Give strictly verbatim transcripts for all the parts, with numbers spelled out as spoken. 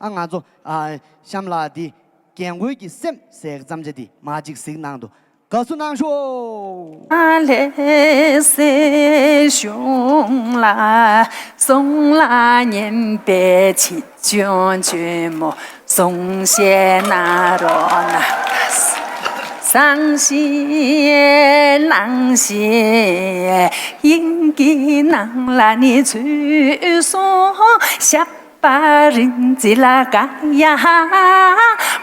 ཨ་ང་ཚོ་ཨ་གཤམ་ལ་འདི་རྒན་རྒོན་གྱི་སེམས་ཟེར་བརྩམས་བྱ་འདི་མ་ཅིག་གཟིགས་གནང་དུ། དགའ་བསུ་གནང་ཤོག་ཨ་ལེ་སེ་གཞུང་ལ་སོང་ལ་ཉན་པའི་ཆེ་ཆུང་ཆུང་མོ་གསུང་བཤད་གནང་རོགས་གནང་། བཟང་ཞིག་ནང་ཞིག་དབྱིན་གྱི་ནང་ལ་ནི་ཚུལ་སོང་ཞབས་པ་རིན་ཙི་ལ་ག་ཡ་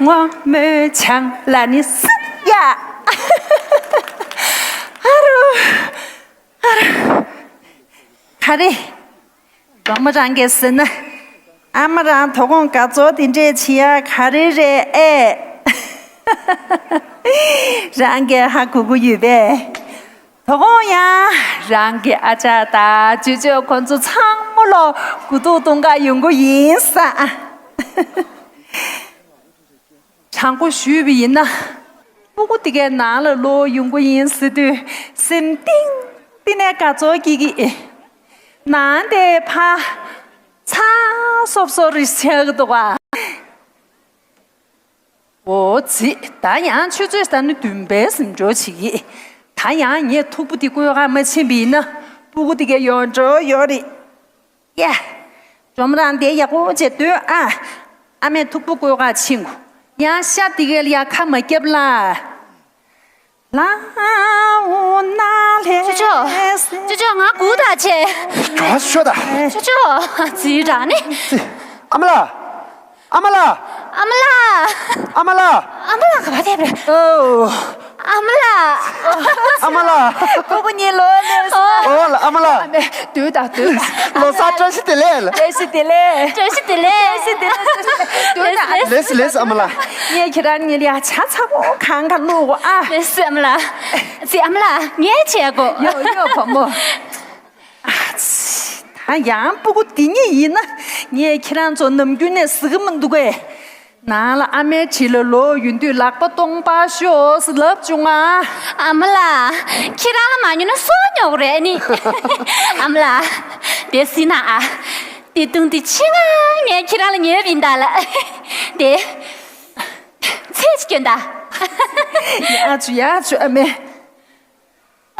ངོ་མོའི་ཆང་ལ་ནི་སི་ཡ། ཨ་རུ། ཨ་རུ། ག་རེ། སྒྲོལ་མ་རང་གིས་ཟེར་ན། ཨ་མ་རང་དོ་དགོང་དགའ་ཚོར་དེ་འདྲས་བྱེད་ཡ་ག་རེ་རེད་ཨེ། རང་གིས་ཧ་གོ་གི་ཡོད་པས། དོ་དགོང་ཡང་རང་གི་ཨ་ཅག་དང་ཅོ་ཅོ་ཁོང་ཚོ་ཚང་མ་ལོ་དགུ་ཐུག་གཏོང་ག་ཡོང་གི་ཡིན་ས། དྲང་པོ་ཞུས་པ་ཡིན་ན། སྤུ་གུ་དེ་གའི་ནང་ལ་ལོག་ཡོང་གི་ཡིན་ཟེར་དུས་སེམས་གཏིང་གཏིང་ནས་དགའ་ཚོར་སྐྱེ་གི། ནང་དེ་ཕར་ཚ་སོབ་སོབ་རེ་ཆགས་ཀྱི་འདུག་ག་འོ་ཙི། ད་ཡང་ཆུ་ཚོད་ད་ནི་བདུན་པའི་ཟིན་འགྲོ་བྱེད་ཀྱི། ད་ཡང་ངས་ཐུག་པོ་དེ་བཀོལ་ག་མ་ཕྱིན་པ་ཡིན་ན་སྤུ་གུ་དེ་གའི་ཡོང་འགྲོ་ཡོད་རེད། ཡ། སྒྲོལ་མ་རང་དེ་ཡག་པོ་བྱས་སྡོད་ཨ། ཨ་མས་ཐུག་པོ་བཀོལ་ག་ཕྱིན་གོ། ཡང་ཤ་དེ་གའི་ལ་ཡ་ཁ་མ་བརྒྱབ་ལ། ལ་འོ་ན་ལེ། ཅོ་ཅོ། ཅོ་ཅོ་ང་སྒུག་ད་བྱས། ཇོ་ཤོ་ད། ཅོ་ཅོ། ཙི་ར་ནི། ཨ་མ་ལགས། ཨ་མ་ལགས། ཨ་མ་ལགས། ཨ་མ་ལགས། ཨ་མ་ལགས་ག་པར་བསྡད་པ་རེད། ཨོ། ཨ་མ་ལགས། ཨ་མ་ལགས། སྤུ་གུ་གཉིས་ལོག་ནས་སོང་། ཨོ་ལ་ཨ་མ་ལགས། ཨ་མ་སྡོད་ད་སྡོད་ད། ལོ་གསར་བཀྲ་ཤིས་བདེ་ལེགས། བཀྲ་ཤིས་བདེ་ལེགས། བཀྲ་ཤིས་བདེ་ལེགས། བཀྲ་ཤིས་བདེ་ལེགས། སྡོད་ད། ལེས་ལེས་ཨ་མ་ལགས། ངས་ཁྱེད་རང་གཉིས་ལ་ཡ་ཇ་ཚ་པོ་གང་ག་བླུགས་གོ་ཨ། ལེས་ཨ་མ་ལགས། ཙི་ཨ་མ་ལགས་ངས་བྱས་གོ། ཡོ་ཡོ་བུ་མོ། ཨ་ཙི། ད་ཡང་སྤུ་གུ་འདི་གཉིས་ཡིན་ན་ངས་ཁྱེད་རང་ཚོ་ནམ་རྒྱུན་ནས་གཟིགས་ཀྱི་མི་འདུག་གས། ནང་ལ་ཨ་མའི་དྲིན་ལ་ལོག་ཡོང་དུས་ལག་པ་སྟོང་པ་ཤོག་ཟེར་ལབ་བྱུང་ང་། ཨ་མ་ལགས། ཁྱེད་རང་ལ་མ་ཉོས་ན་སུ་ཉོ་གི་རེད་ནི། ཨ་མ་ལགས། དེ་སྲིད་ན་ཨ། དེ་དུང་དེ་ཆེད་མངགས་ངས་ཁྱེད་རང་ལ་ཉོས་པ་ཡིན་ད་ལགས། དེ། ཚེས་སྐྱོན་ད། ཡ་ཆུ་ཡ་ཆུ་ཨ་མའི།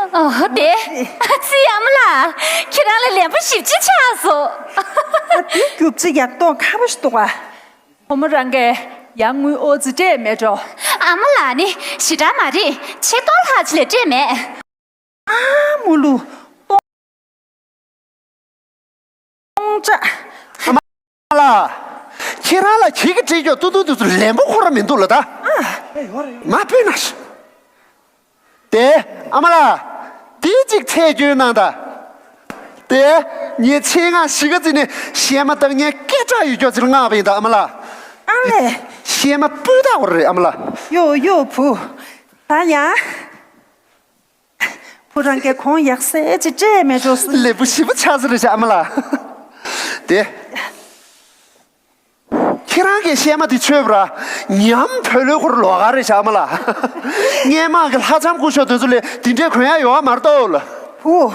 ཨོ་དེ། ཨ་ཙི་ཨ་མ་ལགས། ཁྱེད་རང་ལ་ལན་པོ་ཞེ་པོ་ཅིག་ཆགས་སོང་། ཨ་དེ་རྒྱུག་ཅིག་ཡག་ཏོག་ཁ་པོ་ཞིག་འདུག་ག་བུ་མོ་རང་གིས་ཡང་དངུལ་ཨོ་ཙི་སྤྲད་མེད་འགྲོ། ཨ་མ་ལགས་ནི་ཞེ་དྲག་མ་རེད། ཆིག་སྟོང་ལྷག་ཅིག་ལས་སྤྲད་མེད། ཨ་མོ་ལུ། སྟོང་ལྕགས། ཨ་མ་ལགས། ཁྱེད་རང་ལ་ཁྱེད་ཀྱིས་སྤྲད་རྒྱུ་ཏུ་ཏུ་ཏུ་ཏུ་ལན་པོ་ཁོ་ར་མི་འདུག་ལ་ད། ཨ། མ་ཕུད་ན། དེ་ཨ་མ་ལགས། འདི་གཅིག་ཚད་སྐྱོན་གནང་ད། དེ་ངས་ཆེད་མངགས་གཞིས་ཀ་རྩེ་ནས་གཞས་མ་བཏང་མཁན་སྐད་གྲགས་ཡོད་ཀྱོག་ཅིག་ལ་མངགས་པ་ཡིན་ད་ཨ་མ་ལགས། ཨ་ལས། གཞས་མ་སྤུས་དག་པོ་རེད་ཨ་མ་ལགས། ཡོ་ཡོ་བུ། ད་ཡང་། བུ་རང་གིས་གོང་ཡག་སེ་ཅིག་སྤྲད་མེད་འགྲོ་སི། ལེགས་པོ་ཞེ་པོ་ཆགས་སི་རེད་ཤག་ཨ་མ་ལགས། དེ། ཁྱེད་རང་གི་གཤེད་མ་དེ་ཆོས་པ་ར་ཉམས་བོད་ལོའི་ཁོར་ལོག་ག་རེད་ཤག་ཨ་མ་ལགས། སྔས་མ་གི་ལྷ་ལྕམ་སྐུ་ཞབས་དེ་ཚོ་ལས་དེ་འདྲའི་གོན་ཡག་ཡོད་ཨ་མ་རེད་ལགས། བུ།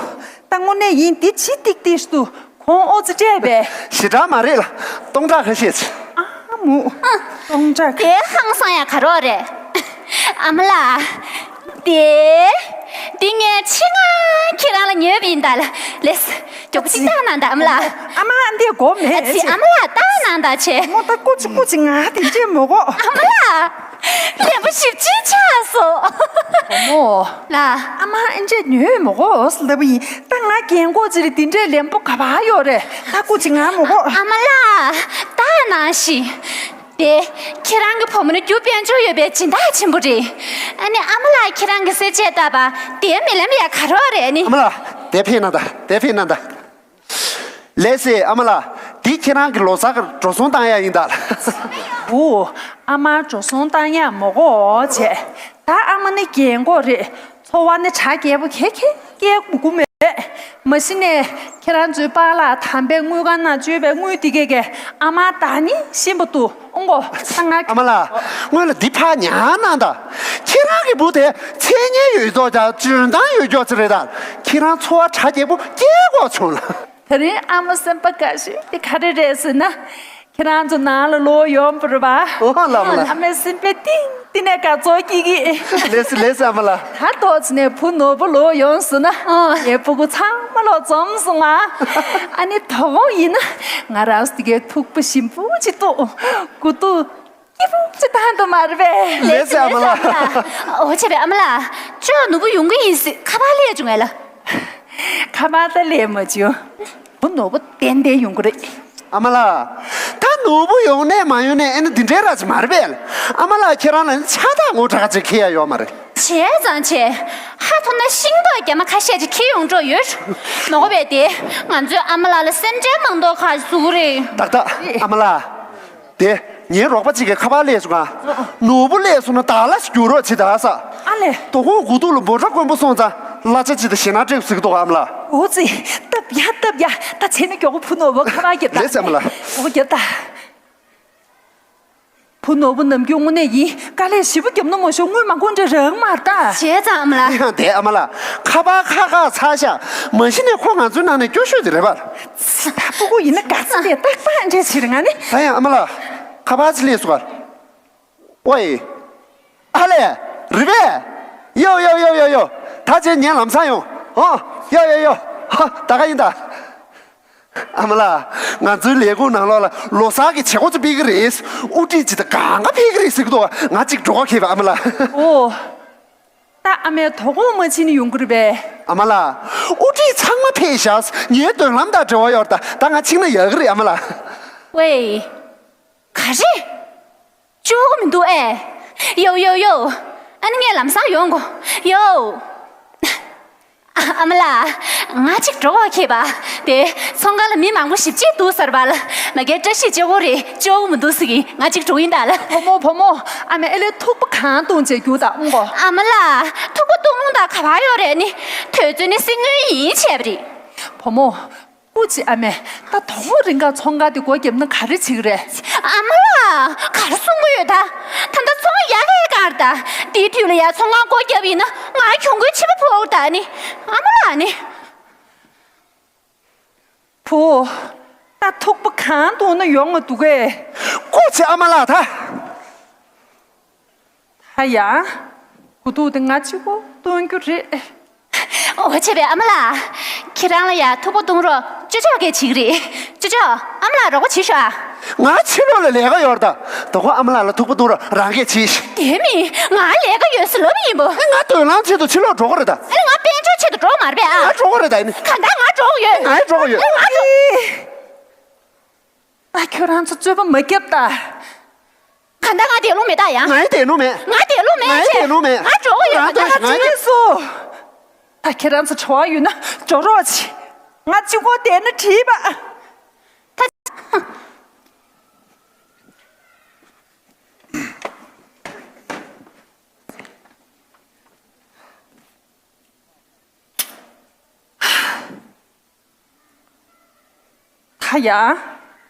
ད་དངོས་གནས་ཡིན་འདི་ཇི་ཏིག་ཏིག་ཏུ། གོང་ཨོ་ཙི་སྤྲད་པས། ཞེ་དྲག་མ་རེད་ལགས། སྟོང་ཕྲག་ཁ་ཤས་ཅིག་ཨ་མོ། སྟོང་ཕྲག་དེ་ཧང་སང་ཡ་ག་རོགས་རེད། ཨ་མ་ལགས། དེ། འདི་ངས་ཆེད་མངགས་ཁྱེད་རང་ལ་ཉོས་པ་ཡིན་ད་ལགས། ལེས། མགྱོགས་པོ་ཅིག་བཏང་གནང་ད་ཨ་མ་ལགས། ཨ་མ་འདི་དགོས་མེད་ཨ་ཙི་ཨ་མ་ལགས་བཏང་གནང་ད་ཆེ། མོ་ད་སྐུ་མཁྱེན་སྐུ་མཁྱེན་ང་དེ་འདྲས་མོ་གོ་ཨ་མ་ལགས། ལན་པོ་ཞེ་པོ་ཅིག་ཆགས་སོང་། བུ་མོ། ལགས། ཨ་མ་ཨེ་འདྲས་ཉོས་མོ་གོ་ལབ་པ་ཡིན། ད་ང་རྒན་གོག་ཅིག་རེད་དེ་འདྲས་ལན་པོ་ག་པར་ཡོད་རེད། ད་སྐུ་མཁྱེན་ང་མོ་གོ་ཨ་མ་ལགས། ད་ནང་བཞིན། དེ། ཁྱེད་རང་གི་བུ་མོ་ནི་རྒྱུ་དཔལ་འབྱོར་ཡོད་པའི་སྦྱིན་བདག་ཆེན་པོ་རེད། ཨ་ནི་ཨ་མ་ལགས་ཁྱེད་རང་གི་སེར་བྱེས་ལྟ་བ་དེ་མི་ལམ་ཡ་ག་རོགས་རེད་ནི། ཨ་མ་ལགས། དེ་ཕེབས་གནང་ད། དེ་ཕེབས་གནང་ད། ལགས་སེ་ཨ་མ་ལགས། འདི་ཁྱེད་རང་གི་ལོ་གསར་གྱི་འགྲོ་སོང་བཏང་ཡ་ཡིན་ད་ལགས། འོ། ཨ་མ་འགྲོ་སོང་བཏང་ཡ་མོ་གོ་བྱས། ད་ཨ་མ་ནི་རྒན་གོག་རེད། འཚོ་བ་ནི་གྲ་རྒྱས་པོ་ག་གེ་སྐྱེལ་དགོས་ཀྱི་མེད། མ་གཞི་ནས་ཁྱེད་རང་ཚོའི་པཱ་ལགས་དམ་པའི་དངུལ་ཁང་ནང་བཅོལ་བའི་དངུལ་འདི་གས་ཀྱིས་ཨ་མ་བདག་ཉིད་ཤེས་པ་འདུག་ཨོང་གོ་ཨ་ང་ཨ་མ་ལགས། སྔོན་ལ་འདི་ཕར་ཉར་གནང་དང་། ཁྱེད་རང་གི་བུ་དེ་མཚན་སྙན་ཡོད་མདོག་ཀྱང་འཇོན་ཐང་ཡོད་ཀྱོག་ཅིག་རེད་དང་། ཁྱེད་རང་འཚོ་བ་གྲ་རྒྱས་པོ་སྐྱེལ་དགོས་བྱུང་ལ། ད་རིང་ཨ་མ་སེམས་པ་དགའ་ཤོས་དེ་ག་རེ་རེད་ཟེར་ན། ཁྱེད་རང་ཚོ་ནང་ལ་ལོག་ཡོང་པ་རེད་པ། ཨོ་ལ་མ་ལ། ཨ་མའི་སེམས་པའི་གཏིང་གཏིང་ནས་དགའ་ཚོར་སྐྱེ་གི། ལེ་སི་ལེ་སི་ཨ་མ་ལ། ད་ཐོག་ཙམ་ནས་བུ་ནོར་བུ་ལོག་ཡོང་སོང་ན། ཨོ། ངའི་སྤུ་གུ་ཚང་མ་ལོག་འཛོམས་སོང་ང་། ཨ་ནི་དོ་དགོང་ཡིན་ན་ང་རང་ཚོ་དེ་གའི་ཐུག་པ་ཞིམ་པོ་ཅིག་གཏུབ། དགུ་ཐུག་སྐྱིད་པོ་ཅིག་བཏང་འདུག་མ་རེད་པས། ལེ་སི་ཨ་མ་ལ། ཨོ་བྱས་པས་ཨ་མ་ལགས། ཅོ་ནོར་བུ་ཡོང་གི་ཡིན་ཟེར་ཁ་པར་སླེབས་བྱུང་ངས་ལ། ཁ་པར་ད་སླེབས་མ་བྱུང་། བུ་ནོར་བུ་ཏན་ཏན་ཡོང་གི་རེད། ཨ་མ་ལགས། ད་ནོར་བུ་ཡོང་ནས་མ་ཡོང་ནས་ཨེ་ན་འདི་འདྲའི་ར་ཅིག་མ་རེད་པས། ཨ་མ་ལགས་ཁྱེད་རང་ལ་ནི་ཆ་ཐག་ངོ་དྲག་ཅིག་འཁྱེར་ཡ་ཡོད་མ་རེད། བྱས་ཙང་བྱས། ཧ་ཐོབ་ན་ཤིང་ཏོག་རྒྱ་མ་ཁ་ཤས་ཅིག་འཁྱེར་ཡོང་འགྲོ་ཡོད། མ་དགོས་པས་དེ། ང་ཚོས་ཨ་མ་ལགས་ལ་སེམས་ཁྲལ་མང་དོགས་ཁ་ཞིག་བཟོ་གི་རེད། ཏག་ཏག་ཨ་མ་ལགས། དེ། ངའི་རོགས་པ་གཅིག་གིས་ཁ་པར་སླེབས་སོང་ང་། ནོར་བུ་སླེབས་སོང་ན་དག་ལ་ཞིག་རྒྱུག་རོགས་བྱེད་ད་ས། ཨ་ལས། དོ་དགོང་དགུ་ཐུག་ལ་འབོད་སྒྲ་དཀོན་པོ་སོང་ཙང་གླ་ཆ་ཅིག་དང་ཞེ་ནག་སྤྲད་ཟེར་གི་འདུག་ཨ་མ་ལགས། འོ་ཙི། སྟབས་ཡག་སྟབས་ཡག་ད་བྱས་ན་མགྱོགས་པོ་བུ་ནོར་བུ་ཁ་པར་རྒྱབ་ད། ལེ་སི་ཨ་མ་ལགས། འོ་རྒྱབ་ད། བུ་ནོར་བུ་ནམ་རྒྱུན་དངོས་གནས་ཡིན། དཀའ་ལས་ཞེ་པོ་རྒྱབ་ན་མ་ཤོག་དངུལ་མང་པོ་འདྲ་རག་མ་རེད་ད། བྱས་ཙང་ཨ་མ་ལགས། དེ་ཡང་དེ་ཨ་མ་ལགས། ཁ་པར་ཁ་ཁ་ཚར་ཤག་མ་གཞི་ནས་ཁོ་ང་ཚོའི་ནང་ནས་སྐྱོ་ཤོས་དེ་རེད་པ། ད་སྤུ་གུ་ཡིན་ན་དགའ་ཚོར་དེ་ཏག་ཏག་འདྲ་ཅིག་རེད་ང་ནི། ད་ཡང་ཨ་མ་ལགས། ཁ་པར་ཅིག་སླེབས་སོང་ང་། ཝེ། ཨ་ལས། རེད་པས། ཡོ་ཡོ་ཡོ་ཡོ་ཡོ། ད་ཅི་ངས་ལམ་སང་ཡོང་། ཨོ། ཡོ་ཡོ་ཡོ། ཧ། ད་ག་ཡིན་ད། ཨ་མ་ལགས། ང་ཚོའི་ལས་ཁུངས་ནང་ལོགས་ལ་ལོ་གསར་གྱི་བྱེད་སྒོ་ཚོ་སྤེལ་གི་རེད། དབུ་ཁྲིད་ཅིག་དང་གང་ག་ཕེབས་གི་རེད་ཟེར་གི་འདུག་ང་གཅིག་འགྲོ་ག་ཁེལ་བ་ཨ་མ་ལགས། ཨོ། ད་ཨ་མས་དོ་དགོང་མ་ཕྱིན་ན་ཡོང་གི་རེད་པས། ཨ་མ་ལགས། དབུ་ཁྲིད་ཚང་མ་ཕེབས་ཤག་ངའི་མདུན་ལམ་དང་འབྲེལ་བ་ཡོད་ད། ད་ང་ཕྱིན་ན་ཡག་གི་རེད་ཨ་མ་ལགས། ཝེ། ག་རེ། ཅོག་མི་འདུག་ཨེ། ཡོ་ཡོ་ཡོ། ཨ་ནི་ངས་ལམ་སང་ཡོང་གོ། ཡོ། ཨ་མ་ལགས། ང་གཅིག་འགྲོ་ག་ཁེལ་བ། དེ་ཚོང་ཁང་ལ་མི་མང་པོ་ཞེ་པོ་ཅིག་འདུག་ཟེར་བ་ལ། མ་གིར་བཀྲ་ཤིས་ཅོག་རེད། ཅོག་མི་འདུག་ཟེར་གི་ང་གཅིག་འགྲོ་ཡིན་ད་ལ། བུ་མོ་བུ་མོ། ཨ་མས་ཨེ་ལས་ཐུག་པ་གང་བཏུང་བྱས་རྒྱུགས་དང་ཨང་གོ། ཨ་མ་ལགས། ཐུག་པ་བཏུང་ལུང་དང་ག་བ་ཡོད་རེད་ནི། དུས་ཚོད་ནི་སེམས་མངོན་ཡིན་བྱས་པ་རེད། བུ་མོ། སྐུ་མཁྱེན་ཨ་མས། ད་དོ་དགོང་རིང་ག་ཚོང་ཁང་དེ་སྒོ་བརྒྱབ་ན་ག་རེ་བྱེད་ཀྱི་རེད། ཨ་མ་ལགས། ག་རེ་གསུང་གི་ཡོད་ད། ད་ལྟ་ཚོང་ཡག་གི་གང་རེད་ད། དེའི་དུས་ལ་ཡ་ཚོང་ཁང་སྒོ་བརྒྱབ་ཡིན་ན་ང་གྱོང་གུན་ཆེན་པོ་ཕོག་ད་ནི། ཨ་མ་ལགས་ནི། བུ། ད་ཐུག་པ་གང་བཏུང་ན་ཡོང་ང་འདུག་གས། སྐུ་མཁྱེན་ཨ་མ་ལགས་ད། ད་ཡ། དགུ་ཐུག་དེ་ང་གཅིག་པོ་བཏུང་རྒྱུ་རེད། འོ་བྱས་པས་ཨ་མ་ལགས། ཁྱེད་རང་ལ་ཡ་ཐུག་པ་བཏུང་རོགས་ཅོ་ཅོ་གིས་བྱེད་ཀྱི་རེད། ཅོ་ཅོ། ཨ་མ་ལགས་རོགས་པ་བྱེད་ཤོག་ཨ། ང་ཕྱི་ལོགས་ལ་ལས་ཀ་ཡོད་རེད་ད། དོ་དགོང་ཨ་མ་ལགས་ལ་ཐུག་པ་བཏུང་རོགས་རང་གིས་བྱེད། དེ་མིན་ང་ལས་ཀ་ཡོད་ཟེར་ལབ་ཡིན་པ། ཨེ་ང་མདུན་ལམ་ཆེད་དུ་ཕྱི་ལོགས་འགྲོ་གི་རེད་ད། ཨེ་ང་དཔལ་འབྱོར་ཆེད་དུ་འགྲོ་མ་རེད་པས་ཨ། ང་འགྲོ་གི་རེད་ད་ཨེ་ནི། གང་ལྟར་ང་འགྲོ་གི་ཡོད། ང་འགྲོ་གི་ཡོད། ཨེ་ང་འགྲོ། ད་ཁྱོད་རང་ཚོ་རྩོད་པ་མ་རྒྱབ་ད། གང་ལྟར་ང་བསྡད་ལོང་མེད་ད་ཡ། ང་ཡི་བསྡད་ལོང་མེད། ང་བསྡད་ལོང་མེད་ང་ཡི་ཅེ། བསྡད་ལོང་མེད། ང་འགྲོ་གི་ཡོད། ང་ང་ང་ང་ང་སུ། ད་ཁྱེད་རང་ཚོ་བྲོ་བ་ཡོད་ན་འགྲོ་རོགས་བྱེད། ང་གཅིག་པོ་བསྡད་ན་འགྲིག་པ། ད། ད་ཡ།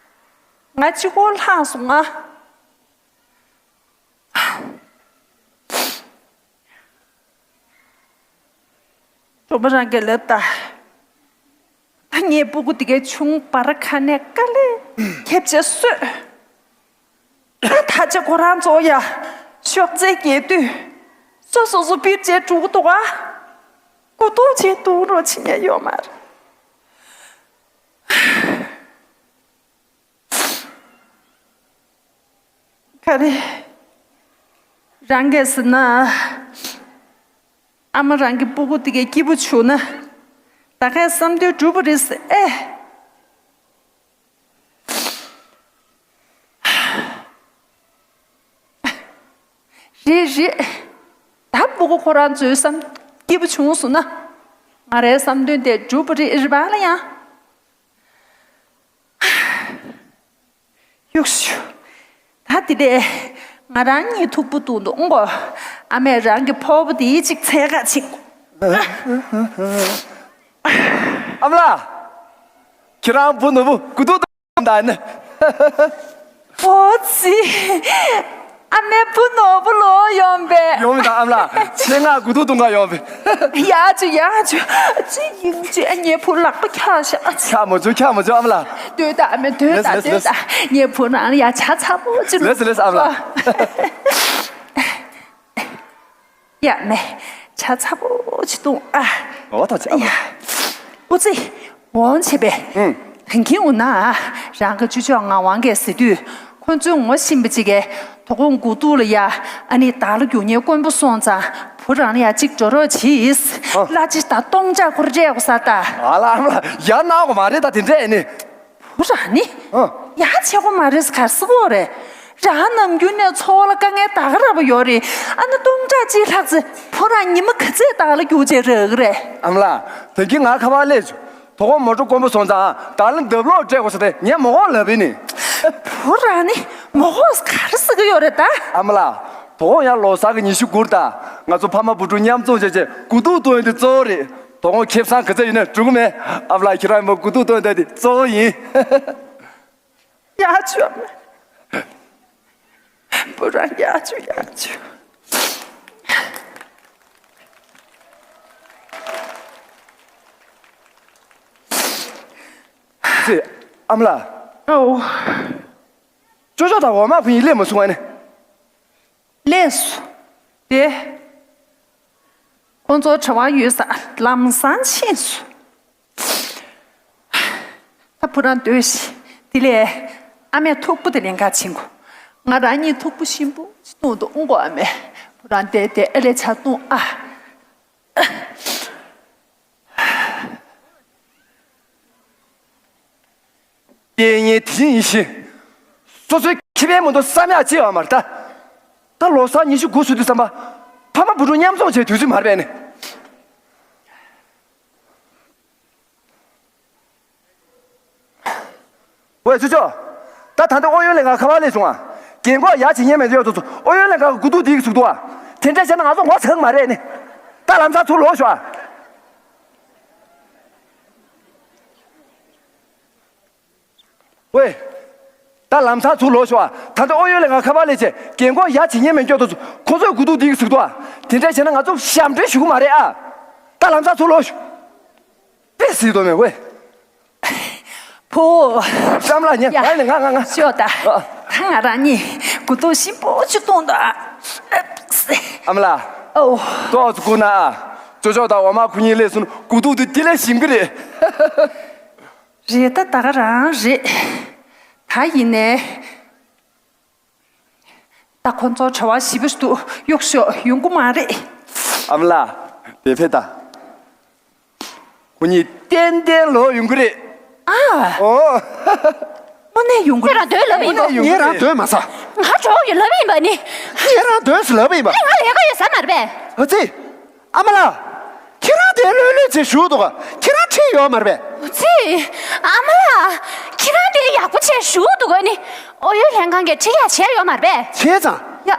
ང་གཅིག་པོ་ལྷག་སོང་ང་། སྤྲོ་པོ་རང་གིས་ལབ་ད། ད་ངའི་སྤུ་གུ་དེ་གའི་ཆུང་བར་ཁ་ནས་དཀའ་ལས་ཁྱབ་བྱས་གསོས། ད་ད་ཆ་ཁོ་རང་ཚོ་ཡ་ཤོག་རྩེ་རྒྱས་དུས་སོ་སོ་སོ་པིར་བྱས་འགྲོ་གི་འདུག་ཨ། མགོ་ཐོག་བྱས་འདུག་རོགས་བྱེད་ཉན་ཡོད་མ་རེད། ག་རེ། རང་གིས་ཟེར་ན། ཨ་མ་རང་གི་སྤུ་གུ་དེ་གའི་སྐྱིད་པོ་བྱུང་ན། ད་གའི་བསམ་དོན་འགྲུབ་པ་རེད་ཟེར་ཨེ། རེད་རེད། ད་སྤུ་གུ་ཁོ་རང་ཚོའི་བསམ་སྐྱིད་པོ་བྱུང་སོང་ན། ང་རའི་བསམ་དོན་དེ་འགྲུབ་པ་རེད་རེད་པ་ལ་ཡང་། གཡུག་ཞུ། ད་དེ་ལས་ང་རང་གཉིས་ཐུག་པོ་བཏུང་འདུག་ཨང་གོ། ཨ་མས་རང་གི་ཕོར་པ་དེའི་གཅིག་འཚོལ་ག་ཕྱིན། ཨ་མ་ལགས། ཁྱེད་རང་བུ་ནོར་བུ་དགུ་ཐུག་བཏང་ད་ནི། ཨོ་ཙི། ཨ་མའི་བུ་ནོར་བུ་ལོ་ཡོང་པས། ཡོང་མི་དང་ཨ་མ་ལགས། ཆེད་མངགས་དགུ་ཐུག་གཏོང་ག་ཡོང་པས། ཡག་བྱུང་ཡག་བྱུང་། ཅི་ཡིན་ཅི་ཨ་མྱེས་བུ་ལག་པ་འཁྱག་ཤག་ཨ་ཙི། འཁྱག་མ་བྱུང་འཁྱག་མ་བྱུང་ཨ་མ་ལགས། སྡོད་ད་ཨ་མའི་སྡོད་ད་ལེས་སྡོད་ད། ལེས། མྱེས་བུ་རང་ཡ་ཇ་ཚ་པོ་ཅིག་ལོ། ལེས་ལེས་ཨ་མ་ལགས། ཡ་མེ། ཇ་ཚ་པོ་ཅིག་བཏུང་ཨ། འོ་ཐག་ཆད་ཨ་མ། ཡ། ཨུ་ཙི། འོང་བྱས་པས། ཨུང་། ད་གིན་འུ་ན་རང་གི་ཅོ་ཅོག་ངག་དབང་གིས་ཟེར་དུས། ཁོ་ཚོའི་ངོ་ཤེས་པ་ཅིག་གིས་དོ་དགོང་དགུ་ཐུག་ལ་ཡ་ཨ་ནི་བདག་ལ་རྒྱུག་མཁན་དཀོན་པོ་སོང་ཙང་བུ་རང་ལ་ཡ་གཅིག་འགྲོ་རོགས་གྱིས། ཨ། གླ་ཆ་ད་སྟོང་ཕྲག་ཁོ་ར་སྤྲད་དགོས་ས་ད། ཨ་ལ་ཨ་མ་ལགས་ཡ་གནང་དགོས་མ་རེད་ད་དེ་འདྲས་ནི། བུ་རང་ནི། ཨ། ཡ་བྱེད་དགོས་མ་རེད་ཟེར་ག་རེ་ཟེར་གི་ཡོད་རེད། རང་ནམ་རྒྱུན་ནས་འཚོ་བ་ལ་དཀའ་ངལ་ད་ག་རང་ཡོད་རེད། ཨ་ནི་སྟོང་ཕྲག་གཅིག་ལྷག་ཙམ་བུ་རང་ཉི་མ་ག་ཚོད་བདག་ལ་རྒྱུག་བྱས་རག་གི་རེད། ཨ་མ་ལགས། དེང་གི་ང་ཁ་པར་སླེབས་བྱུང་། དོ་དགོང་མོ་ཊ་དཀོན་པོ་སོང་ཙང་བདག་ལ་འདབ་ལོག་སྤྲད་དགོས་ས་དེ་ངས་མ་གོ་ལབ་པས་ནི། བུ་རང་ནི་མ་གོ་ཟེར་ག་རེ་ཟེར་གི་ཡོད་རེད་ད། ཨ་མ་ལགས། དོ་དགོང་ཡང་ལོ་གསར་གྱི་ཉི་ཤུ་དགུ་རེད་ད། ང་ཚོ་ཕ་མ་བུ་ཕྲུག་མཉམ་འཛོམས་བྱས་བྱས་དགུ་ཐུག་གཏོང་ཡ་དེ་གཙོ་བོ་རེད། དོ་དགོང་ཁེ་བཟང་ག་ཚོད་ཡོད་ན་འགྲོ་གི་མེད། ཨ་མ་ལགས་ཁྱེད་རང་མོ་དགུ་ཐུག་གཏོང་ཡ་དེ་གཙོ་བོ་ཡིན། ཡག་བྱུང་། བུ་རང་ཡག་བྱུང་ཡག་བྱུང་། ཙི། ཨ་མ་ལགས། ཨོ། ཅོ་ཅོག་དང་འོག་མ་བུ་གཉིས་སླེབས་མ་སོང་ཨ་ནི། སླེབས་སོང་། དེ། ཁོང་ཚོ་གྲྭ་པ་ཡོད་ས་ལམ་སང་ཕྱིན་སོང་། ད་བུ་རང་སྡོད་ཤིག་དེ་ལས་ཨ་མས་ཐུག་པོ་དེ་ལེན་ག་ཕྱིན་གོ། ང་རང་གཉིས་ཐུག་པོ་ཞིམ་པོ་ཅིག་བཏུང་འདུག་ཨུང་གོ་ཨ་མས། བུ་རང་བསྡད་དེ་ཨེ་ལས་ཇ་བཏུང་ཨ། གཏན་ཉིན་དེ་བཞིན་ཡིན་ཞིང་། སོ་སོའི་ཁེ་ཕན་མ་གཏོགས་བསམ་ཡག་ཅི་ཡོད་མ་རེད་ད། ད་ལོ་གསར་ཉི་ཤུ་དགུ་ཟེར་དུས་ཙམ་པ། ཕ་མ་བུ་ཕྲུག་མཉམ་འཛོམས་བྱེད་དུས་ཚོད་མ་རེད་པས་ནི། ཝེ་ཅོ་ཅོ། ད་ད་ལྟ་ཨོ་ཡོན་ལས་ཁང་ཁ་པར་སླེབས་བྱུང་ཨ། རྒན་གོག་ཡ་བྱེད་ཉན་མེད་ཡོད་དུ་ཚོ་ཨོ་ཡོན་ལས་ཁང་གི་དགུ་ཐུག་དེའི་གཟུགས་འདུག་ཨ། དེ་འདྲ་བྱས་ན་ང་ཚོ་ངོ་ཚ་གི་མ་རེད་ནི། ད་ལམ་སང་ཚུར་ལོག་ཤོག་ཨ། ཝེ། ད་ལམ་སང་ཚུར་ལོག་ཤོག་ཨ། ད་ལྟ་ཨོ་ཡོན་ལས་ཁང་ཁ་པར་སླེབས་བྱས་རྒན་གོག་ཡ་བྱེད་ཉན་མེད་སྐྱོ་དོ་ཚོ་ཁོ་ཚོའི་དགུ་ཐུག་འདི་གི་ཟུག་ཏོ་ཨ། དེ་འདྲ་བྱས་ན་ང་ཚོ་ཞབས་འདྲེན་ཞུ་གི་མ་རེད་ཨ། ད་ལམ་སང་ཚུར་ལོག་ཤོག་དཔེ་སྲིད་དོ་མེད་ཝེ། བུ། བསམ་ལ་ཉན་ཡ། ང་ནི་ང་ང་ང་། ཤོག་ད། ཨ། ད་ང་རང་གཉིས་དགུ་ཐུག་ཞིམ་པོ་ཅིག་བཏུང་དང་། ཨ་མ་ལགས། ཨོ། ཏོག་ཙམ་སྒུག་ན་ཨ། ཅོ་ཅོ་དང་འོ་མ་ཁོ་གཉིས་སླེབས་སོང་དགུ་ཐུག་དེ་དེ་ལས་ཞིམ་གི་རེད། རེད་ད་ད་ག་རང་རེད། ད་ཡིན་ནའི། ད་ཁོ་ཚོ་གྲྭ་པ་ཞེ་པོ་ཞིག་འདུག་གཡུག་ཤོག་ཡོང་གི་མ་རེད། ཨ་མ་ལགས། དེ་ཕེ་ད། ཁོ་གཉིས་ཏན་ཏན་ལོག་ཡོང་གི་རེད། ཨ། ཨོ། དངོས་གནས་ཡོང་གི་རེད། ཁྱེད་རང་སྡོད་ལབ་ཡིན་པ། ངས་རང་སྡོད་མ་ས། ང་གྲོགས་ཡོད་ལབ་ཡིན་པ་ནི། ངས་རང་སྡོད་ཟེར་ལབ་ཡིན་པ། ཨ་ནི་ང་ལས་ཀ་ཡོད་ས་མ་རེད་པས། ཨ་ཙི། ཨ་མ་ལགས། ཁྱེད་རང་དེ་ལྷོད་ལྷོད་བྱས་བཞུགས་འདུག་ག་ཁྱེད་རང་ཁྲིད་ཡོད་མ་རེད་པས། ཙི། ཨ་མ་ལགས། ཁྱེད་རང་དེ་ཡག་པོ་བྱས་བཞུགས་འདུག་ག་ནི། ཨོ་ཡོད་ལྷན་ཁང་གིས་ཁྲིད་ཡག་བྱས་ཡོད་མ་རེད་པས། བྱས་ཙང་། ཡ།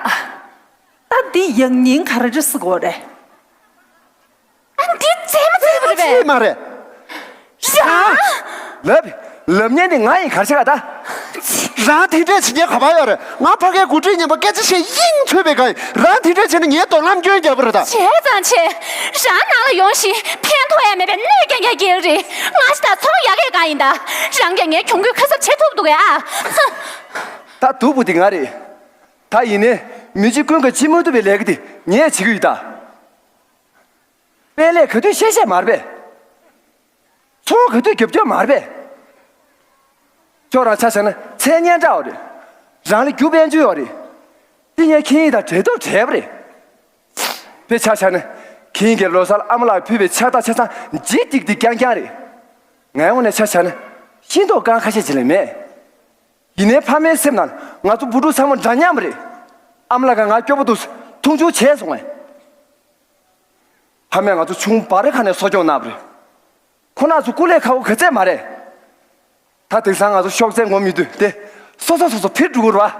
ད་འདི་ཡང་སྙིང་ག་རེ་རེད་ཟེར་གོ་རེད། ཨ་འདི་རྩེད་མོ་རྩེ་བ་རེད་པས། ཅི་མ་རེད། རང་། ལབ། ལབ་མཁན་དེ་ང་ཡིན་ག་རེ་བྱེད་ག་ད། རང་དེ་འདྲས་བྱེད་མཁན་ག་པར་ཡོད་རེད། ང་ཕ་གའི་འགོ་ཁྲིད་མཉམ་པོ་སྐད་ཆ་བཤད་ཡིན་ཚོད་པའི་ག་ཡིན། རང་དེ་འདྲས་བྱས་ན་ངའི་གདོང་ལམ་སྐྱོན་རྒྱག་པ་རེད་ད། བྱས་ཙང་བྱས། རང་ནང་ལ་ཡོང་ཞིག་ཕན་ཐོགས་ཡ་མེད་པའི་གནོད་སྐྱེལ་མཁན་གྱི་རེད། ང་ཞིག་ད་ཚོང་ཡག་གས་གང་ཡིན་ད། རང་གིས་ངའི་གྱོང་གུད་ཁ་གསབ་བྱེད་ཐུབ་འདུག་གས་ཨ། ད་སྡུག་པོ་དེ་ང་རེད། ད་ཡིན་ནའི་མི་གཅིག་ཀུན་གྱིས་བྱེད་མ་ཐུབ་པའི་ལས་ཀ་དེ་ངས་བྱེད་ཀྱི་ཡོད་ད། དཔལ་ལས་ག་དུས་བཤད་བཤད་མ་རེད་པས། ཚོང་ག་དུས་རྒྱབ་རྒྱབ་མ་རེད་པས། ཁྱོད་རང་ཆ་བཞག་ན་མཚན་སྙན་གྲགས་ཡོད་རེད། རང་ལ་རྒྱུ་དཔལ་འབྱོར་ཡོད་རེད། འདི་ངས་ཁྱེད་ཡིན་དང་འབྲེལ་ཐོག་བྲལ་བ་རེད། དཔེ་ཆ་བཞག་ན་ཁྱེད་ཡིན་གྱི་ལོ་གསར་ལ་ཨ་མ་ལགས་ཕུལ་བའི་ཕྱག་རྟགས་ཆ་ཚང་ལྗིད་ཏིག་ཏིག་རྐྱང་རྐྱང་རེད། ངའི་ངོས་ནས་ཆ་བཞག་ན་ཤེས་རྟོགས་རྐང་ཁ་ཤས་ཅིག་ལས་མེད། ཡིན་ནའི་ཕ་མའི་སེམས་ནང་ང་ཚོ་བུ་ཕྲུག་ཚང་མ་འདྲ་མཉམ་རེད། ཨ་མ་ལགས་ཀྱིས་ང་སྐྱོ་པོ་འདུག་མཐོང་ཆུང་བྱས་སོང་ངས། ཕ་མས་ང་ཚོ་ཆུང་བར་ཁ་ནས་གསོ་སྐྱོང་གནང་བ་རེད། ཁོ་རང་ཚོ་སྐུ་ལས་ཁག་པོ་ག་ཚད་མ་རེད། ད་དེང་སང་ང་ཚོ་ཤོག་རྩལ་ངོམ་ཡོང་དུས་དེ་སོ་སོ་སོ་སོ་ཕིར་འགྲོ་དགོས་རེད་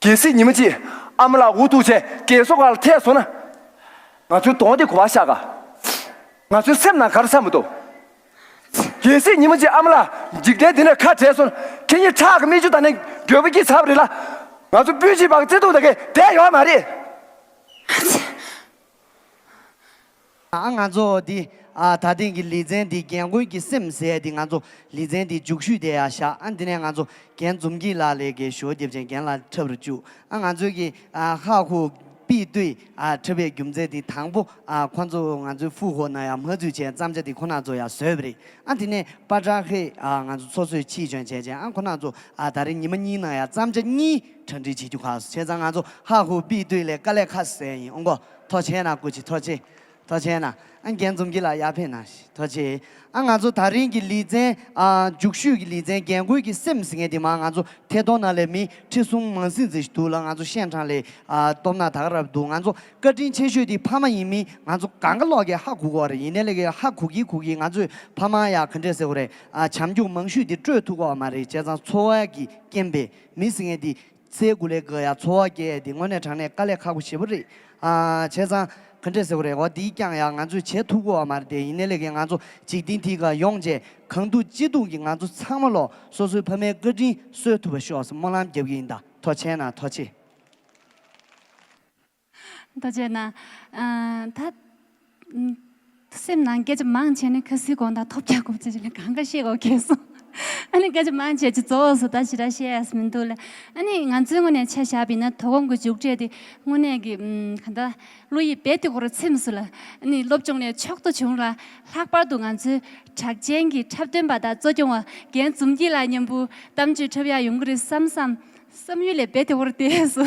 བ། གལ་སྲིད་ཉི་མ་གཅིག་ཨ་མ་ལགས་འུ་ཐུག་བྱས་རྒས་གསོ་ཁང་ལ་ཐེག་སོང་ན། ང་ཚོའི་གདོང་དེ་ག་པར་བཞག་ག་ང་ཚོའི་སེམས་ནང་ག་རེ་བསམ་གྱི་འདུག་གལ་སྲིད་ཉི་མ་གཅིག་ཨ་མ་ལགས་འཇིག་རྟེན་འདི་ནས་ཁ་བྲལ་སོང་ན་ཁྱེད་གཉིས་ཁྲག་གི་མིག་ཆུ་དང་ནི་འགྱོད་པ་སྐྱེས་ཚར་བ་རེད་ལ། ང་ཚོ་སྤུན་མཆེད་པ་གི་བརྩེ་དུང་དག་གི་བསྡད་ཡོད་མ་རེད། ཨ་ང་ཚོ་འདི་ཨ་ད་ཐེངས་ཀྱི་ལེ་ཚན་འདི་རྒན་རྒོན་གྱི་སེམས་ཟེར་འདི་ང་ཚོ་ལེ་ཚན་འདི་མཇུག་ཤོས་དེ་ཡར་བཞག་ཨ་འདི་ནས་ང་ཚོ་རྒན་འཛོམས་སྐྱིད་ལགས་ལས་ཀའི་ཞུ་བ་རྒྱབ་ཅན་རྒན་ལགས་འཁྲབ་རུ་བཅུག་ཨ་ང་ཚོའི་གི་ཨ་ཧ་ཧུ་པི་ཏུའི་ཨ་འཁྲབ་པའི་རྒྱུ་མཚན་འདི་དང་པོ་ཨ་ཁོ་ཚོ་ང་ཚོའི་ཧྥུ་ཧོ་ནང་ཡར་མ་འཛུལ་བྱས་བརྩམས་བྱ་འདི་ཁོ་ན་ཚོ་ཡར་བཟོས་པ་རེད། ཨ་དེ་ནས་པ་ཏྲ་ཧེ་ཨ་ང་ཚོ་སོ་སོས་ཕྱིས་བྱོན་བྱས་བྱས་ཨ་ཁོ་ན་ཚོ་ཨ་ད་རེས་ཉི་མ་གཉིས་ནང་ཡར་བརྩམས་བྱ་གཉིས་གྲ་སྒྲིག་བྱེད་རྒྱུ་ཁག་སོང་བྱས་ཙང་ང་ཚོ་ཧ་ཧུ་པི་ཏུའི་ལས་དཀའ་ལས་ཁག་ཟེར་ཡིན་ཨོང་གོ། ཐུགས་རྗེ་གནང་སྐུ་མཁྱེན། ཐུགས་རྗེ། ཐུགས་རྗེ་གནང་། ཨ་རྒན་འཛོམས་སྐྱིད་ལགས་ཡར་ཕེབས་གནང་ཞིག་ཐུགས་རྗེ། ཨ་ང་ཚོ་ད་རིང་གི་ལེ་ཚན་ཨ་མཇུག་ཤོས་ཀྱི་ལེ་ཚན་རྒན་རྒོན་གྱི་སེམས་ཟེར་མཁན་དེ་མར་ང་ཚོ་ཐད་གཏོང་ནང་ལས་མི་ཁྲི་གསུམ་མང་ཟིན་ཙམ་ཞིག་འདུག་ལ། ང་ཚོ་ཤན་ཁྲང་ལས་ཨ་སྟོབས་ན་ད་ག་རབ་འདུག་ང་ཚོ་བཀའ་དྲིན་ཆེ་ཤོས་དེ་ཕ་མ་ཡིན་མིན་ང་ཚོ་གང་ག་ལོག་གི་ཧ་གོ་གི་ཡོད་རེད། ཡིན་ནའི་ལས་ཀའི་ཧ་གོ་གི་གོ་གི་ང་ཚོས་ཕ་མ་ཡ་ག་འདྲས་ཟེར་དགོས་རེད། ཨ་བྱམས་སྐྱོང་མང་ཤོས་དེ་སྤྲོད་ཐུབ་ཀྱི་ཡོད་མ་རེད། བྱས་ཙང་འཚོ་བ་གི་རྐྱེན་པས་མི་ཟེར་མཁན་དེ་ཚེ་འགོ་ལས་འགོ་ཡ་འཚོ་བ་སྐྱེལ་ཡ་དེ་དངོས་གནས་དྲང་གནས་དཀའ་ལས་ཁག་པོ་ཞེ་པོ་རེད། ཨ་བྱས་ཙང་ག་འདྲས་ཟེར་དགོས་རེད། འོ་དེའི་རྐྱང་ཡང་ང་ཚོས་བྱེད་ཐུབ་ཀྱི་ཡོད་མ་རེད་དེ། ཡིན་ནའི་ལས་ཀའི་ང་ཚོ་འཇིག་རྟེན་དེའི་སྒང་ཡོང་བྱས་གང་ཐུབ་ཅི་ཐུབ་ཀྱིས་ང་ཚོ་ཚང་མ་ལོ་སོ་སོའི་ཕ་མའི་བཀའ་དྲིན་གསོས་ཐུབ་པ་ཤོག་ཟེར་སྨོན་ལམ་རྒྱབ་ཀྱི་ཡིན་ད། ཐུགས་རྗེ་གནང་། ཐུགས་རྗེ། ཐུགས་རྗེ་གནང་། ཨ་ད་སེམས་ནང་སྐད་ཆ་མང་བྱས་ནས་ཁ་སིའི་དགོངས་དག་ཐོབ་རྒྱག་དགོས་ཚེ་ལ་གང་ག་བཤད་དགོས་ཁེལ་སོང་། ཨ་ནི་སྐད་ཆ་མང་བྱས་ཅི་རྫོགས་སོ་ད་ཞེ་དྲག་བཤད་ཡས་མི་འདུག་ལ། ཨ་ནི་ང་ཚོའི་ངོས་ནས་ཆ་བཞག་པ་ཡིན་ན་དོ་དགོང་གི་མཇུག་འབྲས་དེ་དངོས་གནས་ཀྱི་ཨམ་ག་འདྲ་བློ་ཡིད་རྦད་དེ་ཁོ་རང་ཚིམས་སོང་ལ། ཨ་ནི་སློབ་སྦྱོང་ལས་མཆོག་ཏུ་བྱུང་ལ། ལྷག་པར་དུ་ང་ཚོའི་གྲགས་ཅན་གྱི་འཁྲབ་སྟོན་པ་དང་གཙོ་སྐྱོང་བ་རྒན་འཛོམས་སྐྱིད་ལགས་མཉམ་པོ་གཏམ་བརྗོད་འཁྲབ་ཡག་ཡོང་གི་རེད་བསམ་བསམ། བསམ་ཡུལ་ལས་རྦད་དེ་འོར་ཏེ་སོ།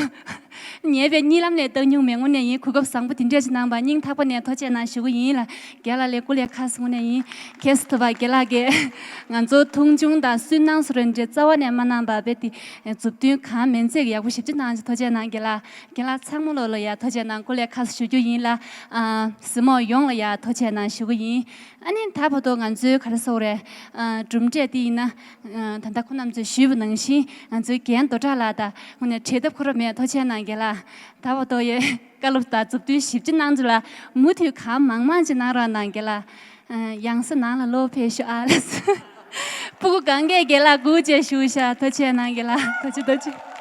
ཉེས་པའི་གཉིད་ལམ་ལས་བཏང་མྱོང་མེད། དངོས་གནས་ཡིན་གོ་སྐབས་བཟང་པོ་དེ་འདྲས་ཅིག་གནང་བ་སྙིང་ཐག་པ་ནས་ཐུགས་རྗེ་གནང་ཞུ་གི་ཡིན་ལ། རྒན་ལགས་ལས་སྐུ་ལས་ཁག་སོང་ནས་ཡིན། ཁྱེད་སུ་ཐུབ་པ་རྒན་ལགས་ཀྱིས་ང་ཚོ་མཐོང་ཆུང་དང་སུན་སྣང་སོ་རེ་འདྲས་རྩ་བ་ནས་མ་གནང་བ་རྦད་དེ་མཛུབ་སྟོན་གང་མིན་ཚད་ཀྱི་ཡག་པོ་ཞིབ་ཅིག་གནང་ཅིག་ཐུགས་རྗེ་གནང་རྒན་ལགས། རྒན་ལགས་ཚང་མ་ལོ་ལ་ཡ་ཐུགས་རྗེ་གནང་སྐུ་ལས་ཁག་སོང་ཞུ་རྒྱུ་ཡིན་ལ། ཨ་གཟིགས་མོ་ཡོངས་ལ་ཡ་ཐུགས་རྗེ་གནང་ཞུ་གི་ཡིན། ཨ་ནི་ད་བར་དུ་ང་ཚོའི་ག་རེ་ཟེར་དགོས་རེད། ཨ་གྲུབ་འབྲས་དེ་ཡིན་ན། ཨ་ད་ལྟ་ཁོང་རྣམ་ཚོས་ཞུས་པ་ནང་བཞིན་ང་ཚོའི་རྒན་རྡོ་གྲགས་ལགས་དང་དངོས་གནས་བྲལ་ཐབས་ཁོ་རང་མེད། ཐུགས་རྗེ་གནང་རྒན་ལགས། ད་བར་དུ་ཡོད་བཀའ་སློབ་དང་མཛུབ་སྟོན་ཞིབ་ཅིག་གནང་རྒྱུ་ལ་མུ་མཐུད་གང་མང་མང་ཅིག་གནང་རོགས་གནང་རྒན་ལགས། ཨ་ཡང་སེ་ནང་ལ་ལོག་ཕེབས་ཤོག་ཨ་ལགས། སྤུ་གུ་གང་གས་རྒན་ལགས་སྒུག་བྱས་བཞུགས་ཤག་ཐུགས་རྗེ་གནང་རྒན་ལགས། ཐུགས་རྗེ་ཐུགས་རྗེ།